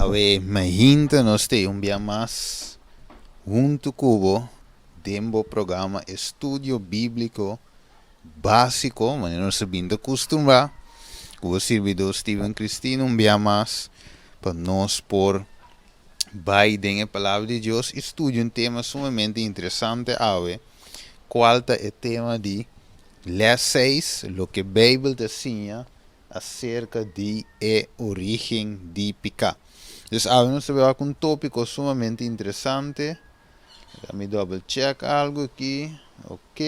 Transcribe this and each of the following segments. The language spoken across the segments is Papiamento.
Awe mainta nos ta un bia mas huntu ku bo den bo programa Estudio Bíbliko Básiko, manera nos a bin ta kustumbrá ku bo sirbidó Steven Christine un bia mas pa nos por bai den e Palabra di Dios i studia un tema sumamente interesante awe, kual ta e tema di Les seis, Loke Beibel ta siña aserka di e orígen di piká. Dus awe nos ta bai wak un tópiko sumamente interesante. Laga mi double check algu aki. Ok.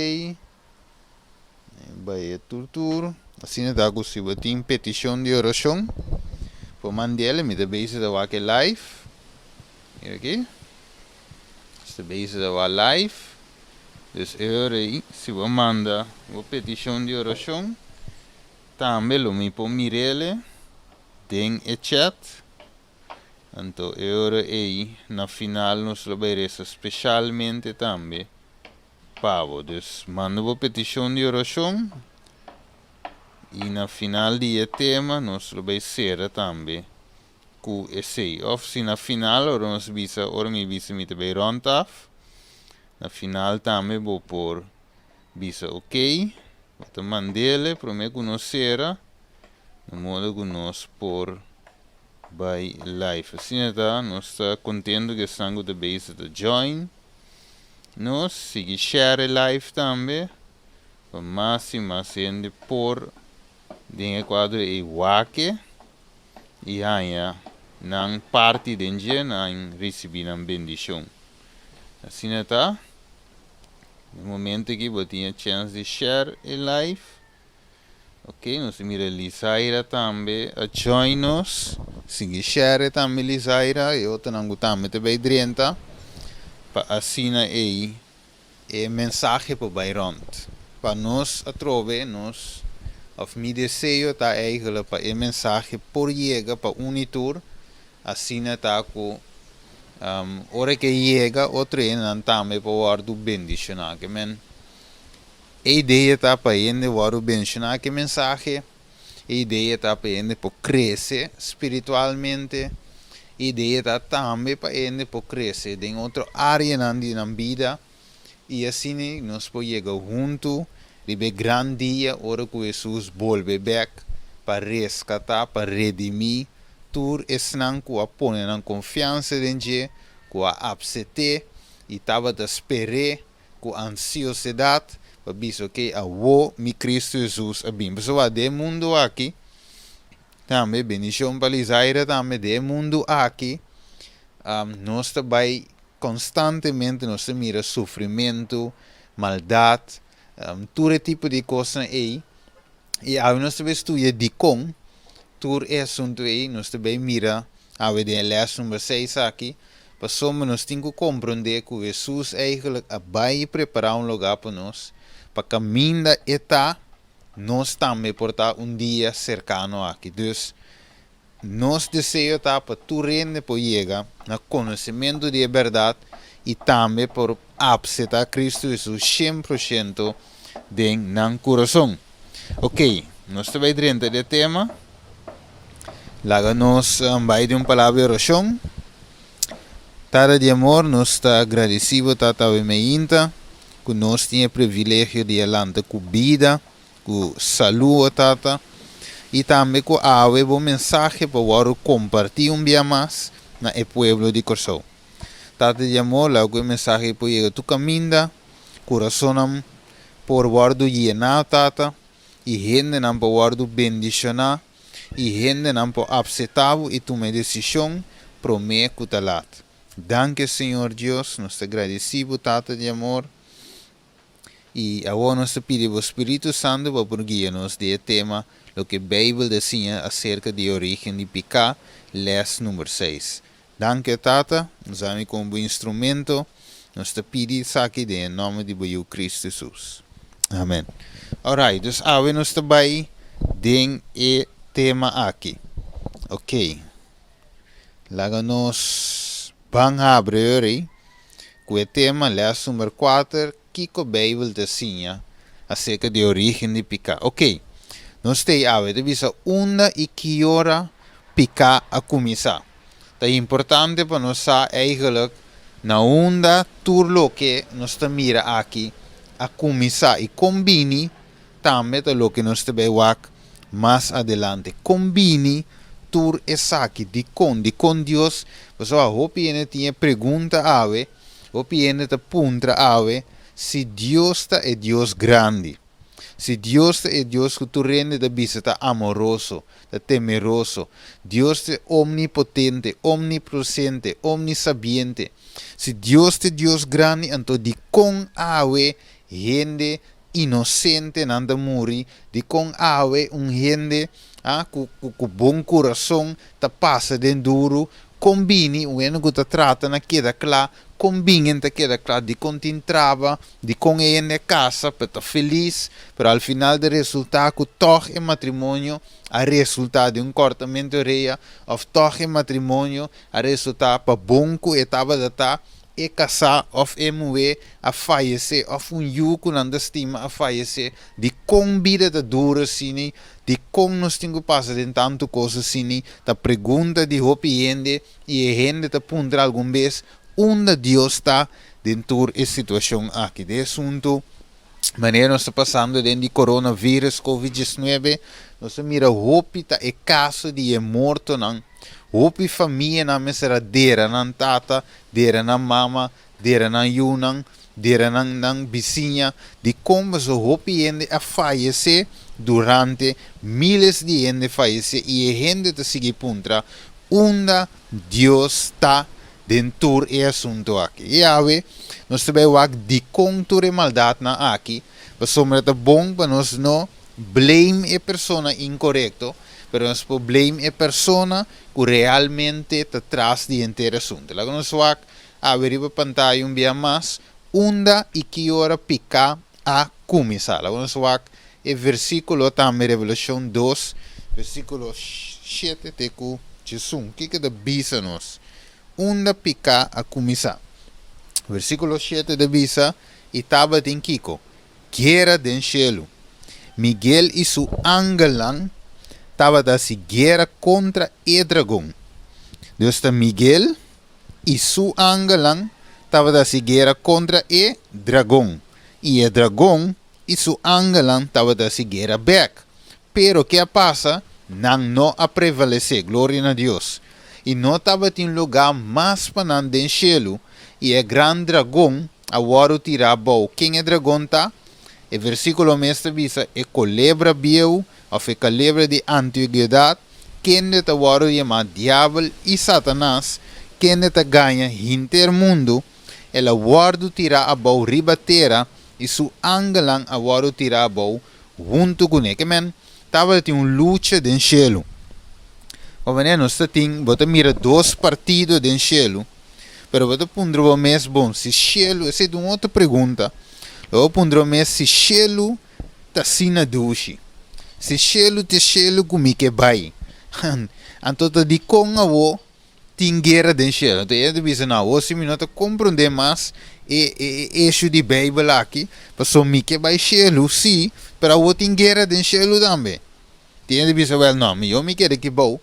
Bai e tur tur. Asina ta ku si bo tin petishon di orashon, por mand'el. Mi ta bezig ta wak e live. Mira aki. Nos ta bezig ta wak live. Dus e ora ei, si bo manda bo petishon di orashon, tambe lo mi por mir'el den e chat. Anto e ora ei, na final nos lo bai resa speshalmente tambe pa bo. Dus manda bo petishon di orashon i na final di e tema nos lo bai sera tambe ku esei. Òf si na final ora nos bisa, ora mi bisa mi ta bai rònt af, na final tambe bo por bisa okey, bo ta mand'el promé ku nos sera, na modo ku nos por bai live. Asina ta, nos ta kontento ku esnan ku ta bezig ta join nos. Sigui share e live tambe pa mas i mas hende por den e kuadro ei wak e i haña nan parti den dje, nan risibí nan bendishon. Asina ta, den momento aki bo tin e chèns di share e live. Ok, nos ta mira Lizaira tambe a join nos. Sigui share tambe Lizaira e otronan ku tambe ta bai drenta pa asina ei e mensahe por bai rond. Pa nos atrobe nos of mi deseo ta eigenlijk pa e mensahe por yega pa un i tur asina ta ku ora ke yega otro hendenan tambe por wòrdu bendishoná. Ke men e idea ta pa hende wòrdu bendishoná ku e mensahe, e idea ta pa hende por krese spiritualmente, e idea ta tambe pa hende por krese den otro áreanan di nan bida i asina nos por yega huntu riba e gran dia ora ku Hesus bolbe bèk pa reskatá, pa redimí tur esnan ku a pone nan konfiansa den dje, ku a apset'é i tabata sper'é ku ansiosedat pa bisa oke awo mi Kristu Hesus a bin. Pasobra den e mundu aki tambe, bendishon pa Lizaira tambe, den e mundu aki nos ta bai konstantemente nos ta mira sufrimentu, maldat, tur e tipo di kosnan ei. I awe nos ta bai studia dikon tur e asuntu ei, nos ta bai mira Awe den e lès number seis aki, pasobra nos tin ku komprondé ku Hesus eigentlik a bai i prepará un lugá pa nos, pa kaminda e ta, nos tambe por ta un dia serkano aki. Dus, nos deseo ta pa tur hende por yega na konosementu di e bèrdat i tambe por apseptá Kristu Hesus shen por shento den nan kurason. Oke, nos ta bai drenta di e tema. Laga nos bai den un palabra di orashon. Tata di amor, nos ta agradesí bo Tata awe meinta ku nos tin e privilegio di a lanta ku bida, ku salú o Tata, i tambe ku awe bo mensahe por wòrdu kompartí un bia mas na e pueblo di Kòrsou. Tata di amor, laga ku e mensahe por yega tur kaminda, kurasonnan por wòrdu yená Tata, i hendenan por wòrdu bendishoná i hendenan por apseptá bo i tuma e desishon promé ku ta lat. Danki Señor Dios, nos ta gradisí bo Tata di amor i awor nos ta pidi bo Spiritu Santu pa por guia nos di e tema Loke Beibel ta siña aserka di e orígen di piká, lès number seis. Danki Tata, nos ami komo bo instrumento, nos ta pidi esaki den e nòmber di bo Yu Kristu Hesus. Amen. Alright, dus awe nos ta bai den e tema aki. Ok. Laga nos ban habri ori ku e tema les number kuater, Kiko Beibel ta siña aserka di orígen di piká? Ok. Nos ta ei awe ta bisa unda i ki ora piká a kuminsá. Ta importante pa nos sa eigenlijk na unda tur loke nos ta mira aki a kuminsá i kon bini tambe ta loke nos ta bai wak mas adelante. Kon bini tur esaki? Dikon? Dikon Dios? Pasobra hopi hende tin e pregunta awe, hopi hende ta puntra awe si Dios ta e Dios grandi. Si Dios ta e Dios ku tur hende ta bisa ta amoroso, ta temeroso, Dios ta e omnipotente, omnipresente, omnisabiente, si Dios ta e Dios grandi, anto dikon awe hende inosentenan ta muri? Dikon awe un hende ku ku bon kurason ta pasa den duru? Kon bini un hende ku ta trata na keda kla? Kon bingen ta keda kla? Dikon tin traba? Dikon e hende a kasa pa ta felis, pero al final ta resultá ku tòg e matrimonio a resultá den un kòrtamentu orea òf tòg e matrimonio a resultá pa bon ku e tabata ta, e kasá òf e muhé a fayesé òf un yu ku nan ta stima a fayesé. Dikon bida ta duru asina? Dikon nos tin ku pasa den tantu kos asina? Ta pregunta di hopi hende i e hende ta puntra algun bes, Unda Dios ta den tur e situacion aki? Den asuntu manera nos ta pasando den di coronavirus covid diesnuebe, nos ta mira hopi ta e caso di e mortonan, hopi famianan mester a dera nan tata, dera nan mama, dera nan yunan, dera nan nan bisiña, dicon pasobra hopi hende a fayece durante miles di hende fayece y e hende ta sigui puntra unda Dios ta den tur e asuntu aki. I awe nos ta bai wak dikon tur e maldatnan aki, pasobra ta bon pa nos no blame e persona inkorekto, pero nos por blame e persona ku realmente ta tras di henter asuntu. Laga nos wak awe riba pantaya un bia mas unda i ki ora piká a kuminsá. Laga nos wak e versíkulo tambe Revelashon dos, versíkulo shete te ku diesun. Kiko ta bisa nos? Unda piká a kuminsá? Versíkulo shete ta bisa, I tabatin kiko? Guera den shelu. Miguel i su angelnan tabata hasi guera kontra e dragon. Dus ta Miguel i su angelnan tabata hasi guera kontra e dragon, i e dragon i su angelnan tabata hasi guera bèk. Pero ke a pasa? Nan no a prevalesé, gloria na Dios! I no tabatin lugá mas pa nan den shelu, i e gran dragon a wòrdu tirá abou. Ken e dragon ta? E versíkulo mes ta bisa, E kolebra bieu, òf e kalebra di antiguedat, kende ta wòrdu yamá Diabel i Satanas, kende ta gaña hinter mundu, el a wòrdu tirá abou riba tera i su angelnan a wòrdu tirá abou huntu kuné. Ke men, tabatin un lucha den shelu. Bo manera nos ta tin, bo ta mira dos partido den shelu, pero bo ta puntra bo mes, bon, si shelu, esei ta un otro pregunta, lo bo puntra bo mes si shelu ta asina dushi. Si shelu ta e shelu ku mi ke bai, anto ta dikon awo tin guera den shelu? Anto e ta bisa, no, awo si mi no ta komprondé mas e e eshu di Beibel aki, pasobra mi ke bai shelu, sí, pero awo tin guera den shelu tambe. Tin hende bisa, wèl, no, mihó mi keda aki bou,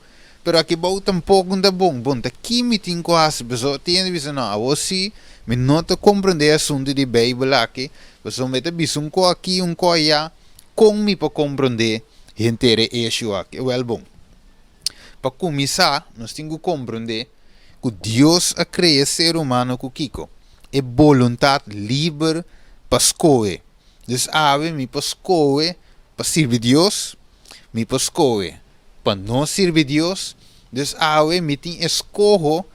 pero aki bou tampoko no ta bon. Bon, ta ki mi tin ku hasi? Pasobra tin hende bisa, no, awor sí mi no ta komprondé e asuntu di Beibel aki, pasobra mi ta bisa un ko aki, un ko ayá, kon mi por komprondé henter e eshu aki? Wèl, bon, pa kuminsá nos tin ku komprondé ku Dios a krea e ser humano ku kiko? E boluntat liber pa skohe. Dus awe mi por skohe pa sirbi Dios, mi por skohe pa no sirbi Dios. Dus awe mi tin e skoho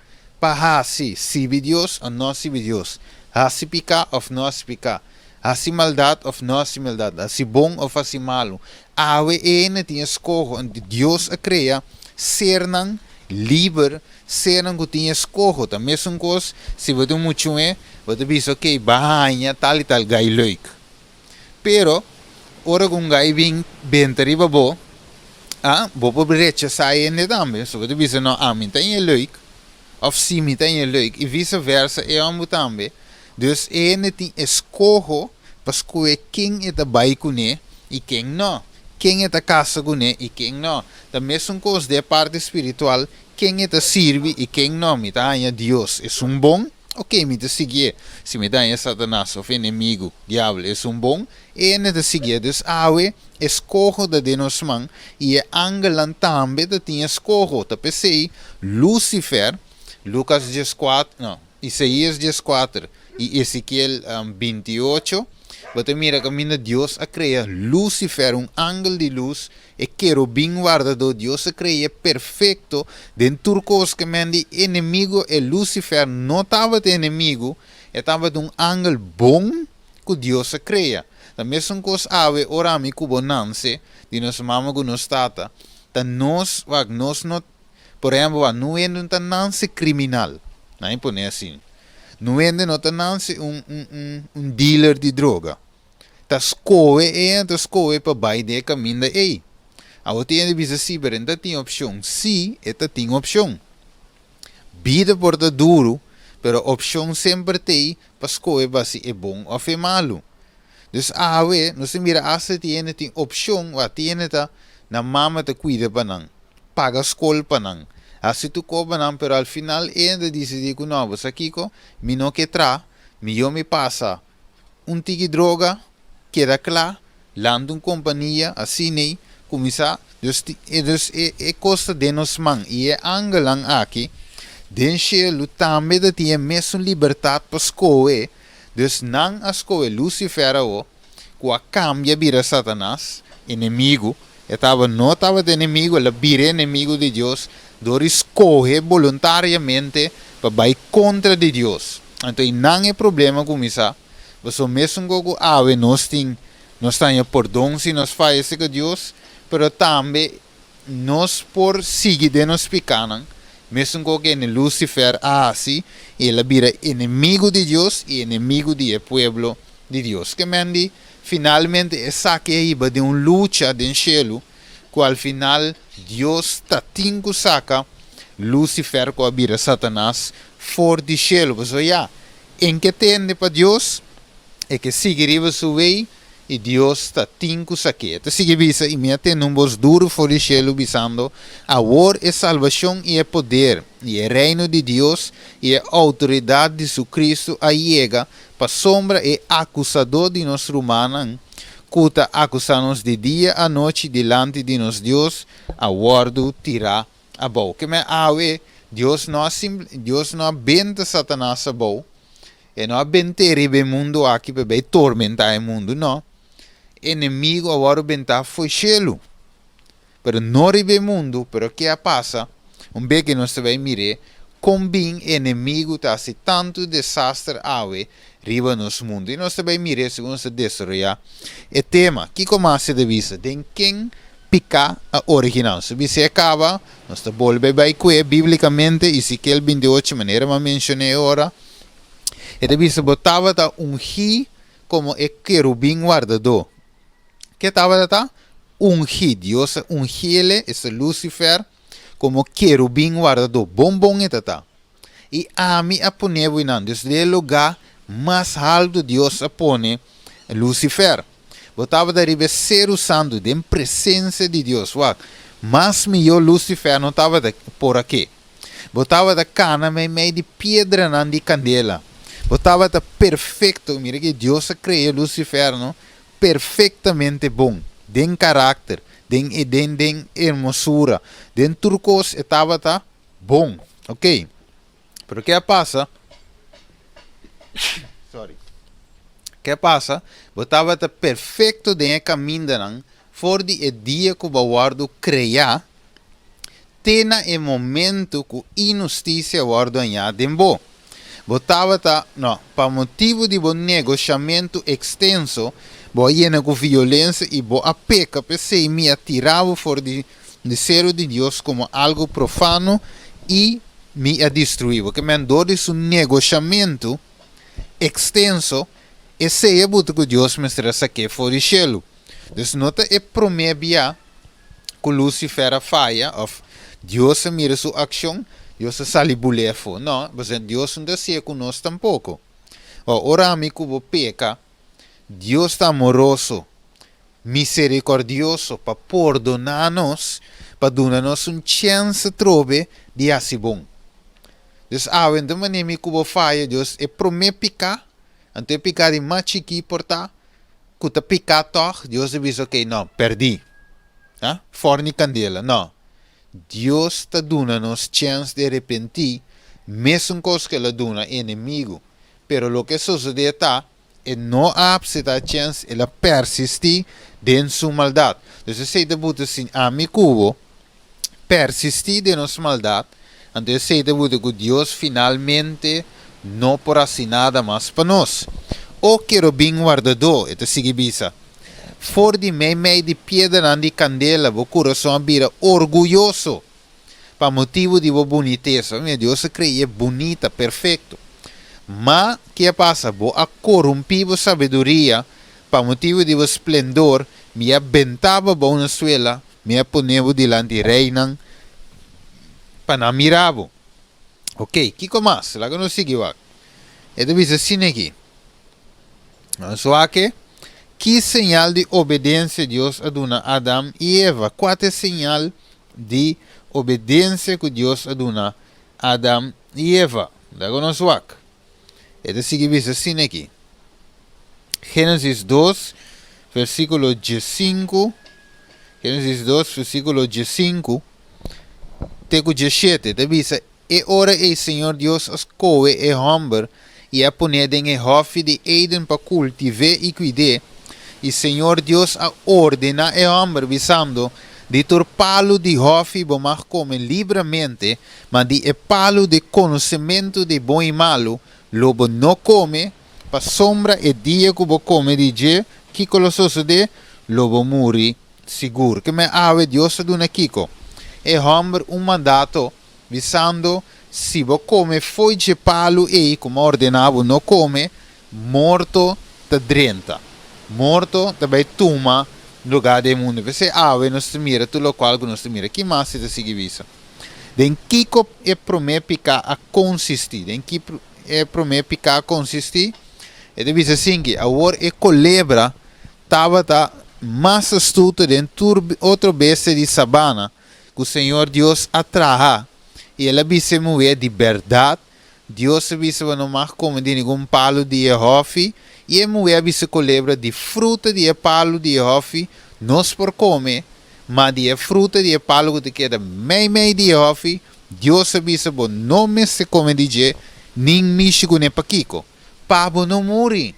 pa hasi sirbi Dios o no sirbi Dios, hasi piká òf no hasi piká, hasi maldat òf no hasi maldat, hasi bon òf hasi malu. Awe e hende tin e skoho. Dios a krea sernan liber, sernan ku tin e skoho. Ta mesun kos si bo ta un muchu'e, bo ta bisa ok, bo a haña tal i tal gai leuk. Pero ora ku un gai bin benta riba bo, a bo por rechasá e hende tambe. So bo ta bisa no, ami ta haña leuk òf si mi ta haña leuk i vise versa e hòmber tambe. Dus e hende tin e skoho pa skohe ken e ta bai kuné i ken no, ken e ta kasa kuné i ken no. Ta mesun kos den e parti spiritual. ken e ta sirbi i ken no. Mi ta haña Dios esun bon, ok, mi ta siguié. Si mi ta haña Satanas òf enemigu, diabel, esun bon, N ta siguié. Dus awe eskoho ta den nos man i e angelnan tambe ta tin eskoho. Ta p'esei Lucifer, Lucas 14, no, Isaías 14 i Ezekiel 28, bo ta mira kaminda Dios a krea Lucifer, un angel di lus, e kerubin wardadó. Dios a kre'é perfekto den tur kos ke men di enemigu. E Lucifer no tabata enemigu, e tabata un angel bon ku Dios a krea. Ta mesun kos awe ora ami ku bo nanse di nos mama ku nos tata, ta nos, wak, nos no, por ehempel, wak, no hende no ta nanse kriminal, nan e pone asin. No hende no ta nanse un, un, un, un dealer di droga. Ta skohe e hende ta skohe pa bai den e kaminda ei. Awor tin hende bisa si, pero e no ta tin opshon. Si, e ta tin opshon. Bida por ta duru, pero opshon semper t'ei pa skohe basi e bon òf e malu. Dus awe nos ta mira asta tin hende tin opshon, wak tin hende ta nan mama ta kuida pa nan, paga skol pa nan, hasi tur kos pa nan, pero al final e hende ta disidí ku no, bo sa kiko, mi no ke traha, mihó mi pasa un tiki droga, keda kla, lanta un kompania, asin'ei kuminsá. Dus dus e e kos ta den nos man i e angelnan aki den shelu tambe ta tin e mesun libertat pa skohe. Dus nan a skohe Lucifer awo, ku a kambia bira Satanas, enemigu. E taba no tabata enemigu, el a bira enemigu di Dios dor di skohe boluntariamente pa bai kontra di Dios. Anto einan e problema kuminsá, pasobra mesun ku ku awe nos tin, nos ta haña pordon si nos faya serka Dios, pero tambe nos por sigui den nos pikánan, mesun ku kende Lucifer a hasi, i el a bira enemigu di Dios i enemigu di e pueblo di Dios. Ke men di, finalmente esaki a hiba den un lucha den shelu, ku al final Dios ta tin ku saka Lucifer ku a bira Satanas for di shelu. Pasobra ya, en ke tende pa Dios, e ke sigui riba su wei, i Dios ta tin ku sak'é. E ta sigui bisa, I mi a tende un bos duru for di shelu bisando, Awor e salbashon i e poder i e reino di Dios i e outoridat di su Kristu a yega, pasobra e akusadó di nos rumannan, ku ta akusá nos di dia anochi dilanti di nos Dios, a wòrdu tirá abou. Ke men awe, Dios no a Dios no a benta Satanas abou, E no a bent'é riba e mundu aki pa e bai tormentá e mundu, no. Enemigu a wòrdu bentá fo'i shelu, pero no riba e mundu. Pero ke a pasa? Un bes ke nos ta bai mir'é kon bin enemigu ta hasi tantu desaster awe riba nos mundu. I nos ta bai mir'é segun nos ta desaroyá e tema. Kiko mas e ta bisa? Den ken piká a originá? Nos ta bisa e kaba, nos ta bolbe bai ku'é bíblikamente, Ezekiel 28, manera mi a menshoné e ora. E ta bisa, Bo tabata ungí komo e kerubin wardadó. Ke tabata ta? Ungí. Dios a ungí el, esta Lucifer, komo kerubin wardadó. Bon bon e ta ta. I ami a pone bo einan. Dus den e lugá mas haltu Dios a pone Lucifer. Bo tabata riba e seru santu den presensia di Dios. Wak, mas mihó Lucifer no tabata por akí. Bo tabata kana meimei di piedranan di kandela. Bo tabata perfekto. Mira ke Dios a krea Lucifer, no? Perfektamente bon, den karakter, den den den hermosura, den tur kos e tabata bon. Ok. Pero ke a pasa? Sorry. Ke a pasa? Bo tabata perfekto den e kamindanan for di e dia ku bo a wòrdu kreá te na e momento ku inhustisia wòrdu hañá den bo. Bo tabata, no, pa motibu di bo negoshamentu ekstenso, bo a yena ku violensia i bo a peka, p'esei mi a tira bo for di di seru di Dios komo algu profano i mi a destruí bo. Ke men dor di su negoshamentu ekstenso, esei a buta ku Dios mester a sak'é for di shelu. Dus no ta e promé bia ku Lucifer a faya òf Dios a mira su akshon, Dios a sali bul'é afó. No, pasobra Dios no ta hasié ku nos tampoko. Ò, ora ami ku bo peka, Dios ta amoroso, miserikòrdioso pa pordoná nos. pa duna nos un chèns atrobe di hasi bon. Dus awe no ta manera mi ku bo faya Dios e promé piká, anto e piká di mas chikí por ta ku ta piká tòg, Dios ta bisa okey no, pèrdí. Ha? Fòrni kandela. No. Dios ta duna nos chèns di arepentí, mesun kos ku el a duna e enemigu. Pero loke sosodé ta, e no a apseptá e chèns, el a persistí den su maldat. Dus esei ta buta si ami ku bo persistí den nos maldat, anto esei ta buta ku Dios finalmente no por hasi nada mas pa nos. O kerubin wardadó, e ta sigui bisa, for di meimei di piedranan di kandela bo kurason a bira orguyoso pa motibu di bo bunitesa. Mira, Dios a kre'é bunita, perfekto. Ma, ke a pasa? Bo a korumpí bo sabiduria pa motibu di bo splendor, mi a bentá bo abou na suela, mi a pone bo dilanti reinan pa nan mira bo. Ok, kiko mas? Laga nos sigui wak. E ta bisa asina aki. Nos wak e, ki señal di obedensia Dios a duna Adam i Eva? Kua ta e señal di obedensia ku Dios a duna Adam i Eva? Laga nos wak. E ta sigui bisa asina aki. Génesis 2, versíkulo 15, Génesis 2, versíkulo 15 te ku 17, ta bisa, E ora ei Señor Dios a skohe e hòmber i a pon'é den e hòfi di Eden pa kultiv'é i kuid'é. I Señor Dios a ordená e hòmber, bisando, Di tur palu di hòfi bo mag kome libramente, ma di e palu di konosementu di bon i malu lo bo no kome, pasobra e dia ku bo kome di dje, kiko lo sosodé? Lo bo muri sigur. Ke men awe Dios a duna kiko? E hòmber un mandato, bisando, Si bo kome fo'i dje palu ei ku mi a ordená bo no kome, morto ta drenta. Morto ta bai tuma lugá den mundu. P'esei awe nos ta mira tur lokual ku nos ta mira. Ki mas e ta sigui bisa? Den kiko e promé piká a konsistí? Den ki e promé piká a konsistí? E ta bisa asinki, Awor e kolebra tabata mas astuto den tur otro bestia di sabana ku Señor Dios a traha, i el a bisa e muhé, Di bèrdat, Dios a bisa bo no mag kome di ningun palu di e hòfi? I e muhé a bisa e kolebra, Di fruta di e palu di e hòfi nos por kome, ma di e fruta di e palu ku ta keda meimei di e hòfi, Dios a bisa bo no mester kome di dje, nin mishi kuné. Pakiko? Pa bo no muri.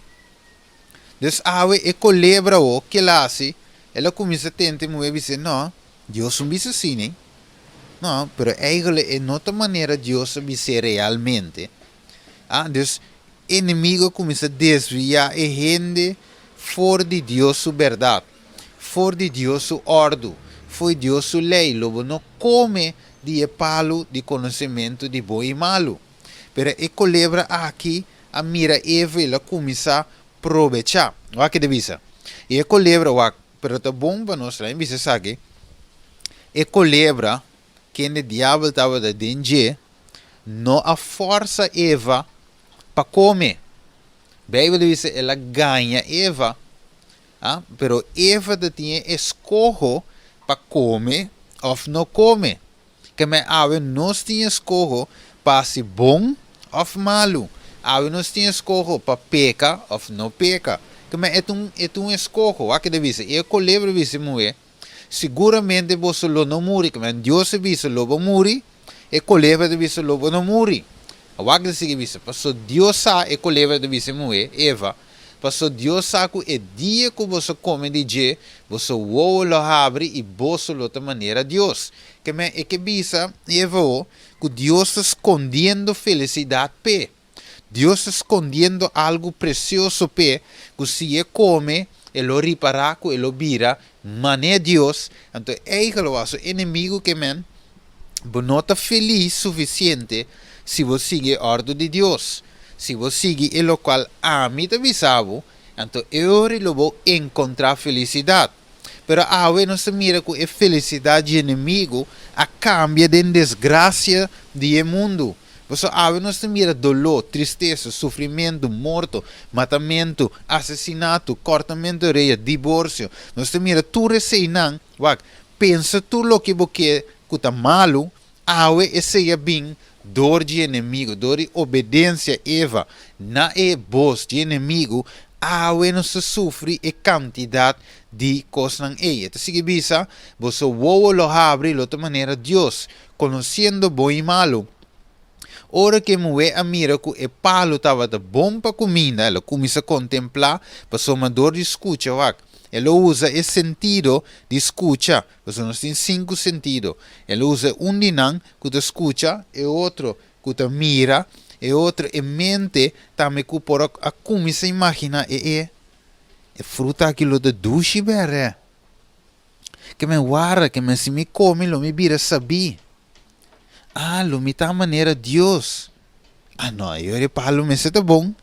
Dus awe e kolebra o ke el a hasi, el a kuminsá tenta e muhé bis'é, No, Dios no bisa asina. No, pero eigele e no ta manera Dios a bis'é realmente. Ah, dus enemigo a kuminsá desviá e hende for di Dios su bèrdat, for di Dios su òrdu, for di Dios su lei, Lo bo no kome di e palu di konosementu di bon i malu. Pero e kolebra aki a mira Eva i el a kuminsá probechá. Wak ke ta bisa. I e kolebra, wak, pero ta bon pa nos laña bisa esaki, e kolebra, kende diabel tabata den dje, no a fòrsa Eva pa kome. Beibel ta bisa el a gaña Eva, a, pero Eva ta tin e eskoho pa kome òf no kome. Keme awe nos tin eskoho pa hasi bon òf malu. Awe nos tin eskoho pa peka òf no peka. Keme e ta un e ta un eskoho. Wak e ta bisa, i e kolebra a bisa e muhé, Siguramente boso lo no muri. Keme Dios a bisa lo bo muri, e kolebra ta bisa lo bo no muri. Wak e ta sigui bisa, Paso Dios sa, e kolebra ta bisa e muhé, Eva, Paso Dios sa ku e dia ku boso kome di dje, boso wowo lo habri i boso lo ta manera Dios. Ke men e ke bisa, Eva, ku Dios ta skondiendo felisidat p'e. Dios ta skondiendo algu presioso p'e, ku si e kome, e lo ripará ku e lo bira manera Dios. Anto eigel wak su enemigu ke men, Bo no ta felis sufisiente si bo sigui e òrdu di Dios. Si bo sigui e lokual ami ta bisa bo, anto e ora lo bo enkontrá felisidat. Pero awe nos ta mira ku e felisidat dje enemigu a kambia den desgrasia di e mundu. Pasobra awe nos ta mira doló, tristesa, sufrimentu, morto, matamentu, asesinato, kòrtamentu di orea, diborsio. Nos ta mira tur eseinan. Wak. Pensa tur loke bo ke ku ta malu, awe esei a bin dor di enemigu, dor di obedensia Eva na e bos di enemigu, awe nos ta sufri e kantidat di kosnan ei. E ta sigui bisa, Boso wowo lo habri, lo ta manera Dios, konosiendo bon i malu. Ora ku e muhé a mira ku e palu tabata bon pa kuminda, el a kuminsá kontemplá, pasobra dor di skucha wak, el a usa e sentido di skucha, pasobra nos tin sinku sentido. El a usa un di nan ku ta skucha, e otro ku ta mira, e otro e mente tambe ku por a kuminsá imaginá, e e e fruta aki lo ta dushi bèrè. Ke men warda, ke men si mi kome lo mi bira sabí. Ah, lo mi ta manera Dios. Ah, no, e ora e palu mester ta bon.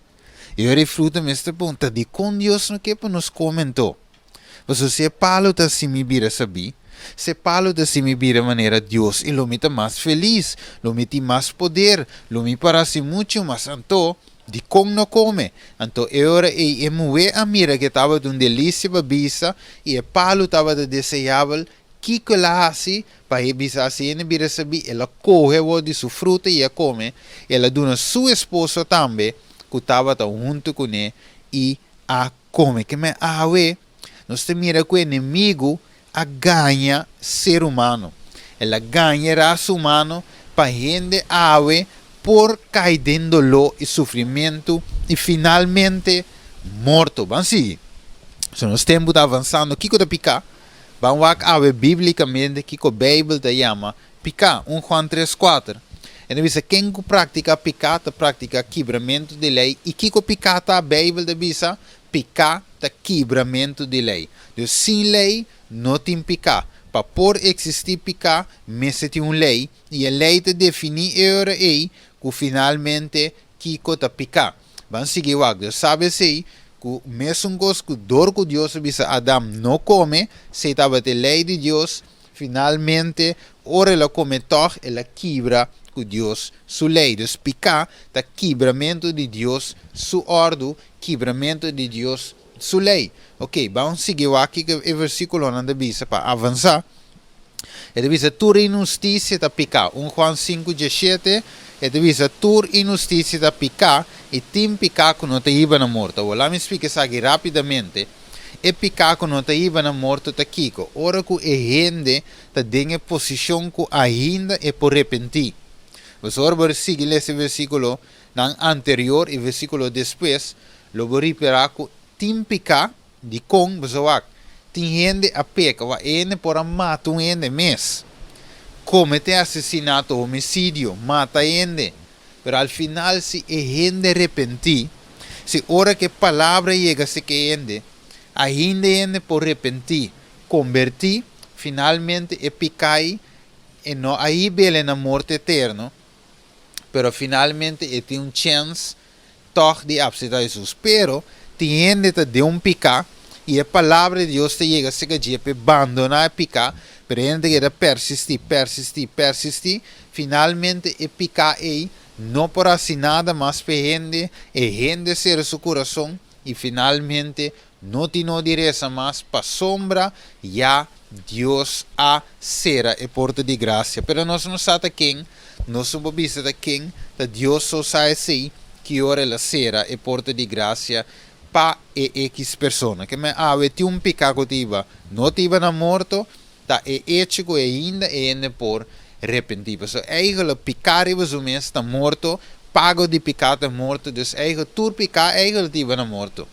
E ora e fruta mester ta bon. Ta dikon Dios no ke pa nos kome anto? Pasobra si e palu ta hasi mi bira sabí, si e palu ta hasi mi bira manera Dios, i lo mi ta mas felis, lo mi tin mas poder, lo mi por hasi muchu mas. Anto, dikon no kome? Anto e ora ei e muhé a mira ku e tabata un delisia pa bisa i e palu tabata deseabel. Kiko el a hasi pa e bisa asi? Hende bira sabí, el a kohe awor di su fruta i a kome. El a duna su esposo tambe ku tabata huntu kuné i a kome. Ke men awe nos ta mira ku enemigu a gaña ser humano. El a gaña e rasa humano pa hende awe por kai den doló i sufrimentu i finalmente morto. Ban sigui. So nos tempu ta avansando. Kiko ta piká? Ban wak awe bíblikamente kiko Beibel ta yama piká. Un Juan tres kuater. E ta bisa, Ken ku praktiká piká ta praktiká kibramentu di lei. I kiko piká ta? Beibel ta bisa, Piká ta kibramentu di lei. Dus sin lei no tin piká. Pa por eksistí piká mester tin un lei, i e lei ta definí e ora ei ku finalmente kiko ta piká. Ban sigui wak. Dios sabi esei, ku mesun kos ku dor ku Dios a bisa Adam no kome, esei tabata e lei di Dios, finalmente ora el a kome tòg el a kibra ku Dios su lei. Dus piká ta kibramentu di Dios su òrdu, kibramentu di Dios su lei. Oke, ban sigui wak kiko e versíkulonan ta bisa pa avansá. E ta bisa tur inhustisia ta piká. Un Juan sinku diesshete, e ta bisa tur inhustisia ta piká i tin piká ku no ta hiba na morto. Awor laat mi splika esaki rápidamente. E piká ku no ta hiba na morto ta kiko? Ora ku e hende ta den e posishon ku ainda e por repentí. Pasobra ora bo sigui lesa e versíkulo nan anterior i versíkulo despues, lo bo ripará ku tin piká. Dikon? Boso wak, tin hende a peka, wak e hende por a mata un hende mes, komete asesinato, homisidio, mata hende, pero al final si e hende repentí, si ora ku e palabra yega serka e hende, ainda e hende por repentí, kombertí, finalmente e piká ei e no a hib'el na morto eterno, pero finalmente e tin un chèns tòg di apseptá Hesus. Pero, tin hende ta den un piká i e Palabra di Dios ta yega serka dje p'e bandoná e piká, pero e hende ta keda persistí, persistí, persistí. Finalmente e piká ei no por hasi nada mas p'e hende, e hende sera su kurason i finalmente no tin no di resa mas pasobra ya Dios a sera e porta di grasia. Pero nos no sa ta ken, nos no por bisa ta ken, ta Dios so sa esei, ki ora el a sera e porta di grasia pa e ekis persona. Ke men awe tin un piká ku ta hiba, no ta hiba na morto, ta e echo ku ainda e hende por repentí. Pasobra eigelijk piká riba su mes ta morto, pago di piká ta morto, dus eigelijk tur piká eigelijk ta hiba na morto.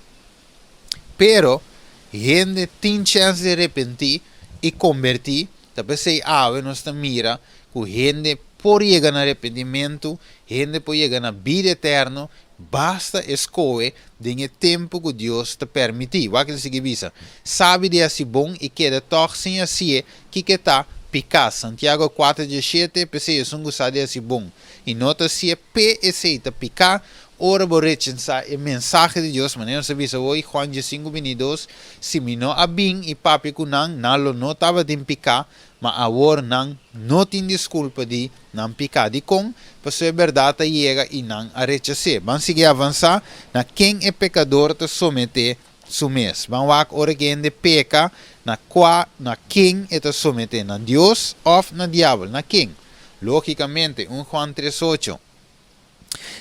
Pero, hende tin chèns di repentí i kombertí, ta p'esei awe nos ta mira ku hende por yega na repentimentu, hende por yega na bida eterno, basta e skohe den e tempu ku Dios ta permití. Wak el sigui bisa, Sabi di hasi bon i keda tòg sin hasié, kiko e ta? Piká. Santiago kuater diesshete, P'esei esun ku sa di hasi bon i no ta hasié, p'e esei ta piká. Ora bo rechensá e mensahe di Dios, manera nos a bisa hoy, Juan diesinku bintidos, Si mi no a bin i papia ku nan, nan lo no tabatin piká, ma awor nan no tin diskulpa di nan piká. Dikon? Pasobra e bèrdat a yega i nan a rechas'é. Ban sigui avansá na ken e pekador ta someté su mes. Ban wak ora ku hende peka, Na kua, na ken e ta someté? Na Dios òf na Diabel? Na ken? Lógikamente, 1 Juan 3, 8.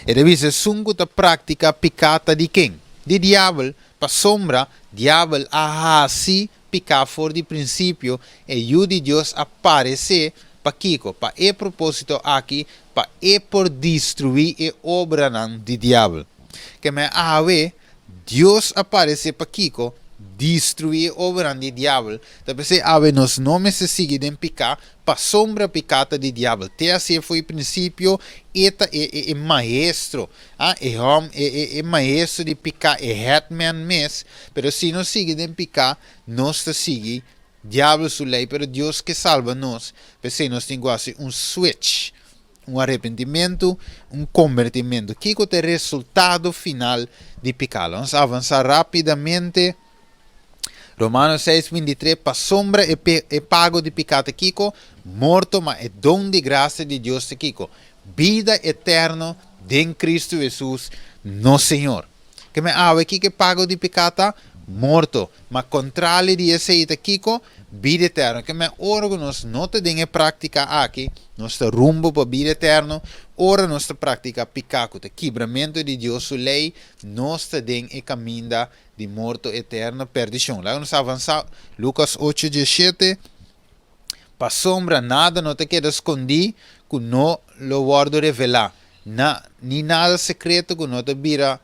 E ta bisa esun ku ta praktiká piká ta di ken? Di Diabel, pasobra Diabel a hasi piká for di prinsipio. E Yu di Dios a paresé pa kiko? Pa e propósito aki, pa e por destruí e obranan di Diabel. Ke men awe, Dios a paresé pa kiko? Destruí e obranan di Diabel. Ta p'esei awe nos no mester sigui den piká, pasobra piká ta di Diabel. Te asina for di prinsipio, e ta e maestro, ah, e hòm, e maestro di piká, e headman mes. Pero si nos sigui den piká, nos ta sigui Diabel su lei, pero Dios ke salba nos. P'esei nos tin ku hasi un switch, un arepentimentu, un kombertimentu. Kiko ta e resultado final di piká? Laga nos avansá rápidamente. Romano 6:23, pasobra e pago di piká ta kiko? Morto, ma e don di grasia di Dios ta kiko? Bida eterno den Kristu Hesus, nos Señor. Ke men awe, kiko e pago di piká ta? Morto. Ma kontrali di esei ta kiko? Bida eterno. Ke men ora ku nos no ta den e práktika aki, nos ta rumbo pa bida eterno. Ora nos ta praktiká piká ku ta kibramentu di Dios su lei, nos ta den e kaminda di morto eterno, perdishon. Laga nos avansá Lukas 8:17. Pasobra nada no ta keda skondí ku no lo wòrdu revelá, na, ni nada sekreto ku no ta bira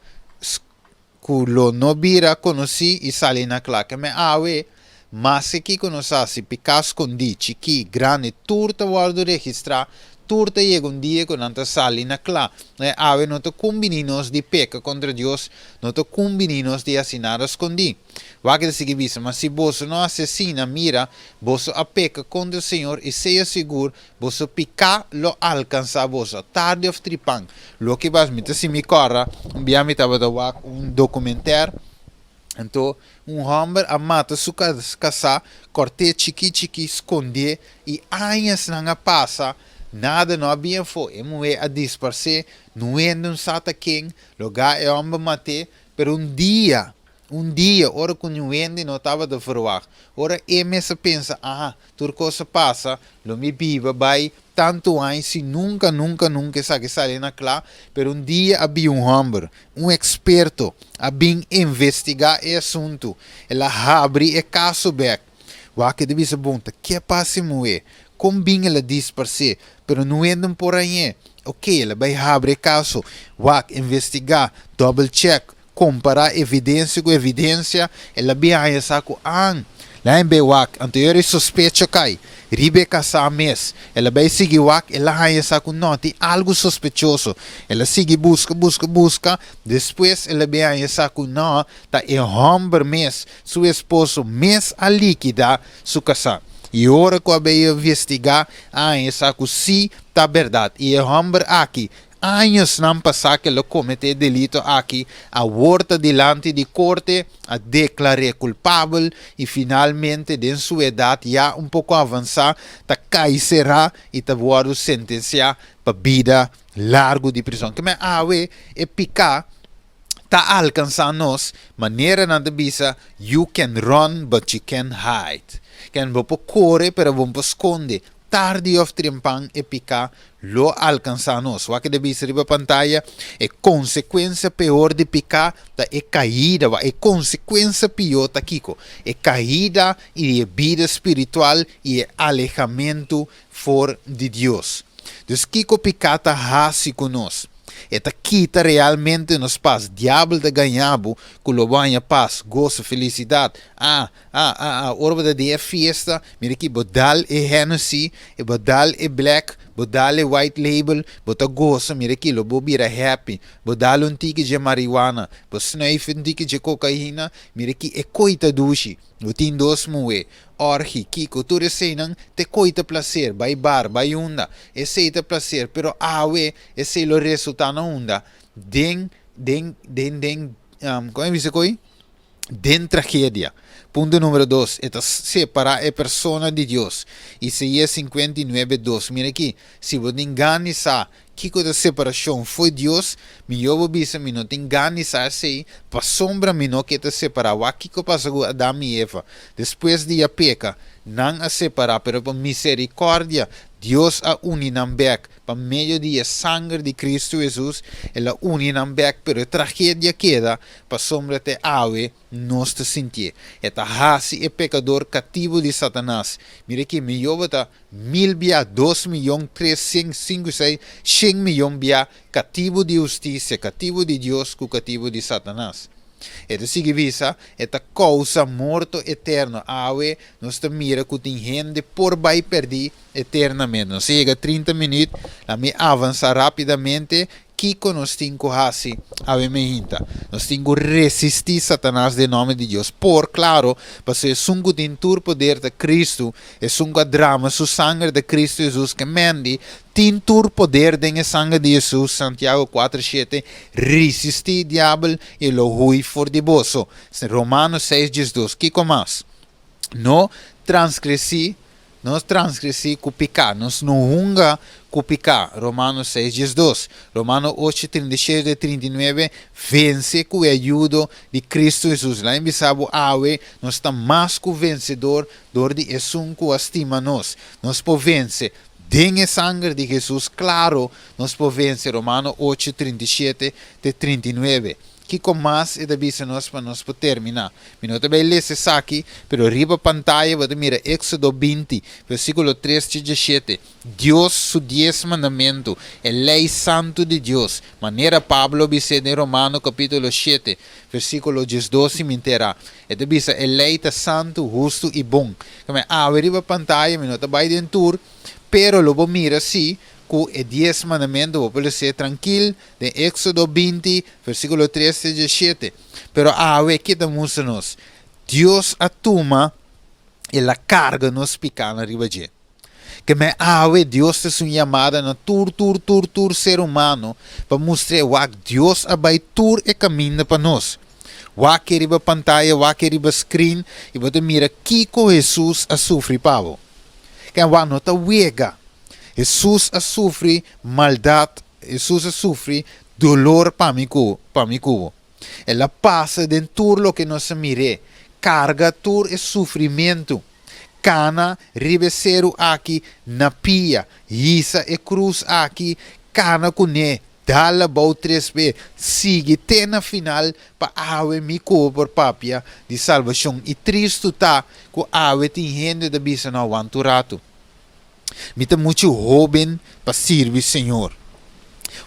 ku lo no bira konosí i sali na kla. Ke men awe, maske kiko nos hasi, piká skondí, chikí, grandi, tur ta wòrdu registrá, tur ta yega un dia ku nan ta sali na kla. Awe no ta kumbiní nos di peka kontra Dios, no ta kumbiní nos di hasi nada skondí. Wak ta sigui bisa, Ma si boso no hasi asina, mira, boso a peka kontra Señor, i sea sigur, boso piká lo alkansá boso, tardi òf tripan. Loke bas mi ta sinti mi kòrda, un bia mi tabata wak un dokumentèr, anto un hòmber a mata su kasá, kòrt'é chikí chikí, skond'é, i añasnan a pasa, nada no a bin afó. E muhé a disparsé, nuende un sa ta ken, logá e hòmber mat'é, pero un dia, Un dia, ora ku niun hende no tabata ferwagt, ora e mes a pensa, Aha, tur kos a pasa, lo mi biba bai tantu aña si nunka, nunka, nunka esaki sali na kla. Pero un dia a bin un hòmber, un eksperto, a bin investigá e asuntu. El a habri e kaso bèk. Wak e ta bisa, Bon, ta ke a pasa e muhé? Kon bin el a disparsé? Pero niun hende no por hañ'é. Oké, el a bai habri e kaso. Wak, investigá, dòbel chèk, Kompará evidensia ku evidensia, el a bin haña sa ku an la en bay wak, anto e ora e sospecho kai riba e kasá mes. El a bay sigui wak, el a haña sa ku no, tin algu sospechoso. El a sigui buska, buska, buska, despues el a bin haña sa ku no, ta e hòmber mes, su esposo mes a likidá su kasá. I ora ku a bay investigá, a haña sa ku sí ta bèrdat. I e hòmber aki Añosnan pasá ke lo kometé e delito aki, awor ta dilanti di korte, a deklar'é kulpabel i finalmente den su edat ya un poko avansá ta kai será i ta wòrdu sentensiá pa bida largu di prison. Kimen awe e piká ta alkansá nos, manera nan ta bisa, You can run but you can't hide. Ken bo por kore pero bo no por skonde. Tardi òf trempan e piká lo alkansá nos. Wak e ta bisa riba pantaya, e konsekuensia peor di piká ta e kaida. Wak e konsekuensia pió ta kiko? E kaida i di e bida spiritual i e alehamentu for di Dios. Dus kiko piká ta hasi ku nos? E ta kita realmente nos pas. Diabel ta gaña bo ku lo bo haña pas, goso, felisidat. Ah, Ah, ah, ah, ora bo ta den e fiesta, mira aki, bo dal e Hennessy, e bo dal e Black, bo dal e White Label, bo ta gosa, mira aki, lo bo bira happy. Bo dal un tiki dje marihuana, bo snuif un tiki dje cocaina, mira aki, e koe ta dushi. Bo tin dos muhe, orgi, kiko, tur eseinan, te koe ta placer, bai bar, bai unda, esei ta placer, pero awe, esei lo resulta na unda? Den, den, den, den, como e bisa koe? Den tragedia. Punto numero dos, e ta separá e persona di Dios. Isaías 59, 2. Mira aki, si bo tin gana di sa kiko ta separashon fo'i Dios, mihó bo bisa mi no tin gana di sa esei, pasobra mi no ke ta separá. Wak kiko pasa ku Adam i Eva. Despues di a peka, nan a separá, pero pa miserikòrdia Dios a uni nan bèk. Pa medio di e sanger di Kristu Hesus, el a uni nan bèk, pero e tragedia keda pasobra te awe nos ta sintié. E ta hasi e pekador katibu di Satanas. Mira ki mihó bo ta mil bia, dos miyon, tres shen, sinku sei, shen miyon bia katibu di hustisia, katibu di Dios ku katibu di Satanas. E ta sigui bisa, E ta kousa morto eterno. Awe nos ta mira ku tin hende por bai pèrdí eternamente. Nos a yega trinta minüt, la mi avansá rápidamente. Kiko nos tin ku hasi awe meinta? Nos tin ku resistí Satanas den nòmber di Dios. Por klaro, pasobra esun ku tin tur poder ta Kristu, esun ku a drama su sanger ta Kristu Hesus, ke mendi tin tur poder den e sanger di Hesus, Santiago kuater shete, Resistí diabel i e lo hui for di boso. Romanos seis diesdos. Kiko mas? No transgresí Nos transgresí ku piká, nos no hunga ku piká, Romano seis 12. Romano ocho 36 te 39, Vense ku e ayudo di Kristu Hesus. Lain bisa bo awe, nos ta mas ku vensedor dor di esun ku a stima nos. Nos por vense den e sanger di Hesus, klaro nos por vense, Romano ocho 37 te 39. Kiko mas e ta bisa nos pa nos por terminá? Mi no ta bai lesa esaki, pero riba pantaya bo ta mira Éksodo 20, versíkulo 3 te 17. Dios su dies mandamentu, e lei santu di Dios, manera Pablo a bis'é den Romano kapítulo 7, versíkulo 12 si mi enterá. E ta bisa e lei ta santu, hustu i bon. Kame awe riba pantaya mi no ta bai den tur, pero lo bo mira si ku e dies mandamentu bo por les'é trankil den Éksodo 20, versíkulo 3 te 17. Pero awe ke ta mustra nos? Dios a tuma, el a karga nos pikánan riba dje. Ke men awe Dios ta hasi un yamada na tur, tur, tur, tur ser humano pa mustr'é wak Dios a bai tur e kaminda pa nos. Wak e riba pantaya, wak e riba screen i bo ta mira kiko Hesus a sufri pa bo. Ken wak no ta wega. Hesus a sufri maldat Hesus a sufri dolor pa mi ku pa mi ku bo. El a pasa den tur loke nos a mir'é, karga tur e sufrimentu, kana riba e seru aki na pia, hisa e krus aki, kana kuné, dal abou tres be, sigui te na final pa awe mi ku bo por papia di salbashon. I tristu ta ku awe tin hende ta bisa no awanta un ratu. Mi ta muchu hóben pa sirbi Señor.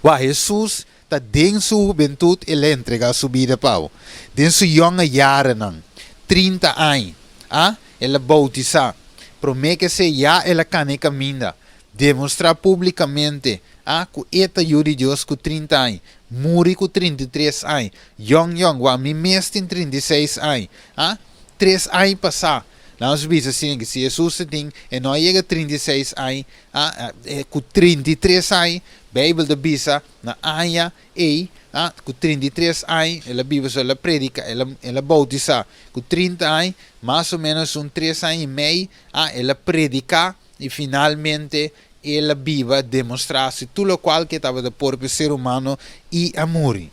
Wak, Hesus ta den su hubentut el a entregá su bida pa bo. Den su yònga yarenan, 30 aña, a, el a boutisá. Promé ke esei ya el a kana e kaminda, demostrá públikamente, a, ku e ta Yu di Dios ku 30 aña, muri ku 33 aña. Yòn yòn, wak, mi mes tin 36 aña, a, tres aña pasá. Nan a bisa asina ke si Hesus ta tin, e no a yega 36 aña, a, ku 33 aña, Beibel ta bisa na aña ei, a, ku 33 aña el a biba, so el a predika, el a, el a boutisá ku 30 aña, mas o ménos un tres aña i mei, a, el a prediká i finalmente el a biba demostrá si tur lokual ke tabata por pa e ser humano i a muri.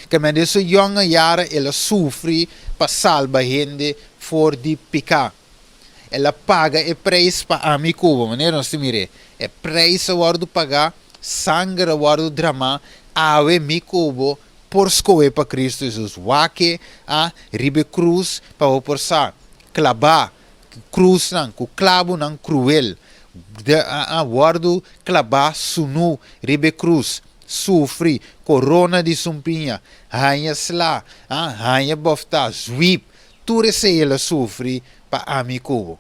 Kemende su yòn a yara el a sufri pa salba hende for di piká. El a paga e preis pa ami ku bo. Manera nos ta mir'é, e preis a wòrdu pagá, sanger a wòrdu dramá, awe mi ku bo por skohe pa Kristu Hesus. Wak e a riba e krus pa bo por sa klabá ku krusnan, ku klabunan kruel, a wòrdu klabá sunú riba e krus. Sufri, korona di sumpiña, haña sla, a haña bòftá, zwip, tur esei el a sufri pa ami ku bo.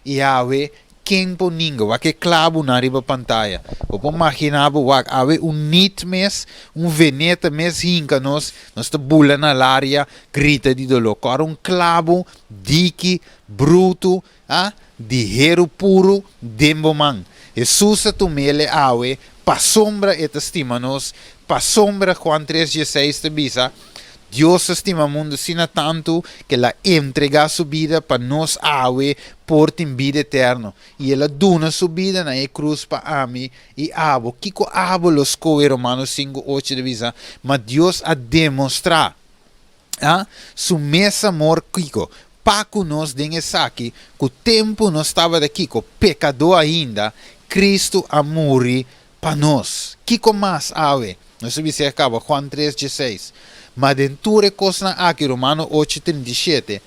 I awe, ken por ninga? Wak e klabunan riba pantaya. Bo por maginá bo wak awe un nit mes, un veneta mes hinka nos, nos ta bula na laria, grita di doló. Kòrda un klabu diki, brutu, A Di heru puru den bo man. Hesus a tum'el e awe pasobra e ta stima nos, pasobra Juan 3 dieseis ta bisa, Dios a stima mundu asina tantu ku el a entregá su bida pa nos awe por tin bida eterno. I el a duna su bida na e krus pa ami i abo. Kiko abo lo skohe? Romanos 5:8 ta bisa, Ma Dios a demostrá su mes amor kiko? Pa ku nos den esaki, ku tempu nos tabata kiko? Pekadó ainda, Kristu a muri pa nos. Kiko mas awe? Nos a bisa e kaba, Juan 3:16. Ma den tur e kosnan aki, Romano 8:37,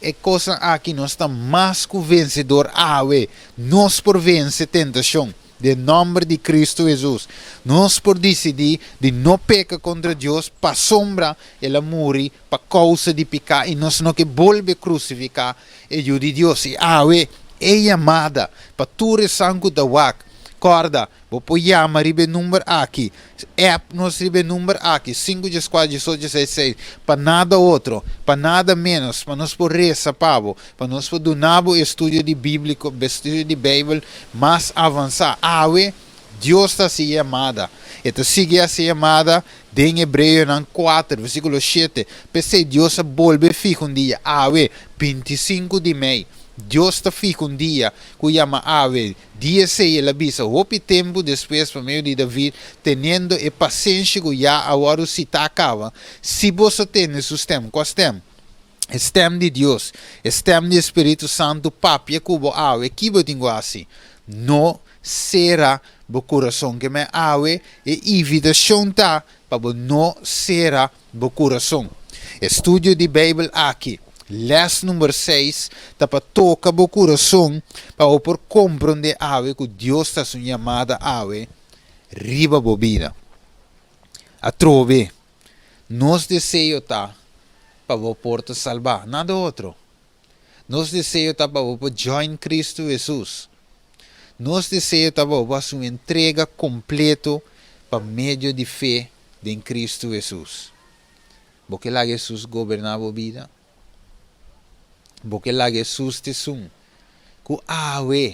e kosnan aki nos ta mas ku vensedor awe. Nos por vense tentashon. Den nòmber di Kristu Hesus, nos por disidí di no peka kontra Dios pasobra El a muri pa kousa di piká i nos no ke bolbe krusifiká e Yu di Dios. I awe, e yamada pa tur esan ku ta wak, kòrda, bo por yama riba e number aki, app nos riba e number aki, sinku dieskuater diesocho seis seis, pa nada otro, pa nada ménos, pa nos por resa pa bo, Pa nos por duna bo estudio di bíbliko, estudio di Beibel mas avansá. Awe, Dios ta hasi yamada. E ta sigui hasi yamada den Hebreonan 4, versíkulo 7. P'esei Dios a bolbe fiha un dia, awe, 25 di mei. Dios ta fiha un dia ku yama awe. Di esei el a bisa hopi tempu despues pa medio di David, teniendo e pasenshi ku ya a wòrdu sitá kaba, Si boso tende su stèm, kua stèm? E stèm di Dios, e stèm di e Spiritu Santu papia ku bo awe, ki bo tin ku hasi? No sera bo kurason. Ke men awe e invitashon ta pa bo no sera bo kurason. E studio di Beibel aki, lès number seis, ta pa toka bo kurason pa bo por komprondé awe ku Dios ta hasi un yamada awe riba bo bida. Atrobe. Nos deseo ta pa bo por ta salbá, nada otro. Nos deseo ta pa bo por join Cristo Hesus. Nos deseo ta pa bo por hasi un entrega kompleto pa medio di fe den Cristo Hesus. Bo ke laga Hesus goberná bo bida? Bo ke laga Hesus ta esun ku awe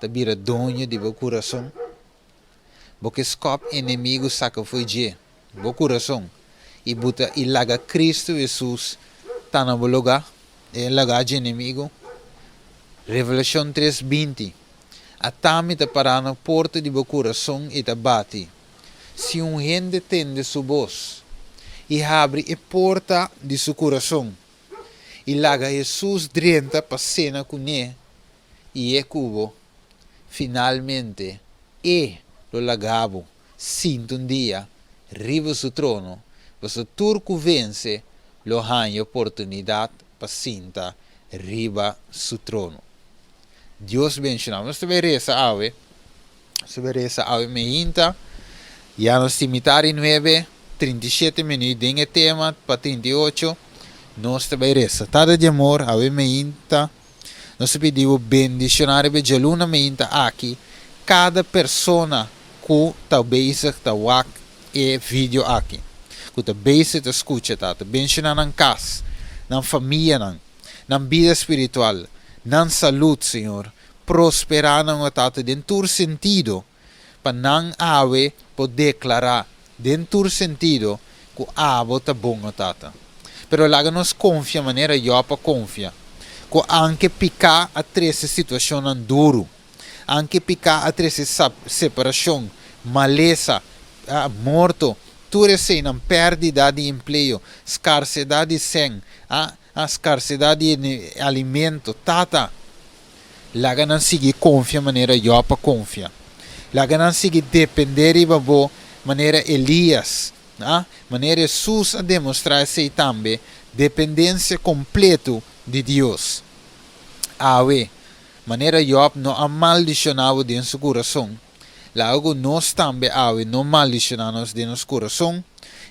ta bira doño di bo kurason? Bo ke skòp enemigu saka fo'i dje, bo kurason, i buta i laga Kristu Hesus ta na bo lugá, den lugá dje enemigu? Revelashon 3, 20 Ata mi ta pará na porta di bo kurason i ta bati. Si un hende tende su bos i habri e porta di su kurason i laga Hesus drenta pa sena kuné i e ku bo, Finalmente, e lo laga bo sinta un dia riba su trono, pasobra tur ku vense lo haña oportunidat pa sinta riba su trono. Dios benshoná bo. Nos ta bai resa awe. Nos ta bai resa awe meinta. Ya nos tin mitar i nuebe, 37 minuut den e tema pa 38. Nos ta bai resa. Tata di amor, awe meinta. Nos ta pidi bo bendiciona riba e djaluna meinta aki cada persona cu ta bezig ta wak e video aki, cu ta bezig ta scucha Tata. Bendiciona nan cas, nan famianan, nan bida spiritual, nan salud, Señor. Prospera nan, o Tata, den tur sentido, pa nan awe por declara den tur sentido cu abo ta bon, o Tata. Pero laga nos confia manera Job a confia, cu anke pica a trece situacionnan duru, anke pica a trece separacion, malesa, morto, tur eseinan, perdida di empleo, scarcedad di sèn, scarcedad di alimento. Tata, laga nan sigui konfia manera Jòb a konfia. Laga nan sigui dependé riba bo manera Elias, a manera Hesus a demostrá esei tambe, dependensia kompletu di Dios. Awe, manera Jòb no a maldishoná bo den su kurason, laga ku nos tambe awe no maldishoná nos den nos kurason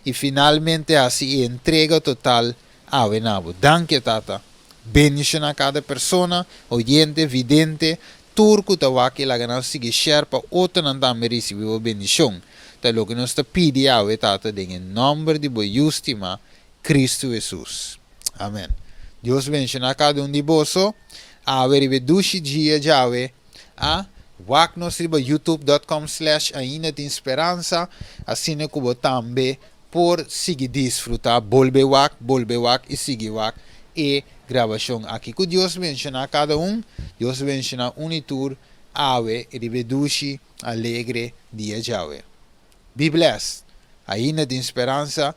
i finalmente hasi e entrega total awe na bo. Danki, Tata. Bendishoná kada persona, oyente, vidente, tur ku ta wak i laga nan sigui share pa otronan tambe risibí bo bendishon. Ta loke nos ta pidi awe, Tata, den e nòmber di bo Yu stimá, Kristu Hesus. Amen. Dios bendishoná kada un di boso awe riba e dushi dia djawe. A Wak nos riba youtube dot com slash ainda tin speransa, asina ku bo tambe. Por sigui disfrutá, bolbe wak i sigui wak e grabashon aki. Ku Dios bendishoná kada un, Dios bendishoná un i tur awe riba dushi alegre dia djawe. Be blessed. Ainda tin speransa.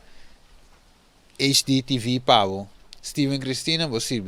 HDTV pa bo. Steven Cristina, bo.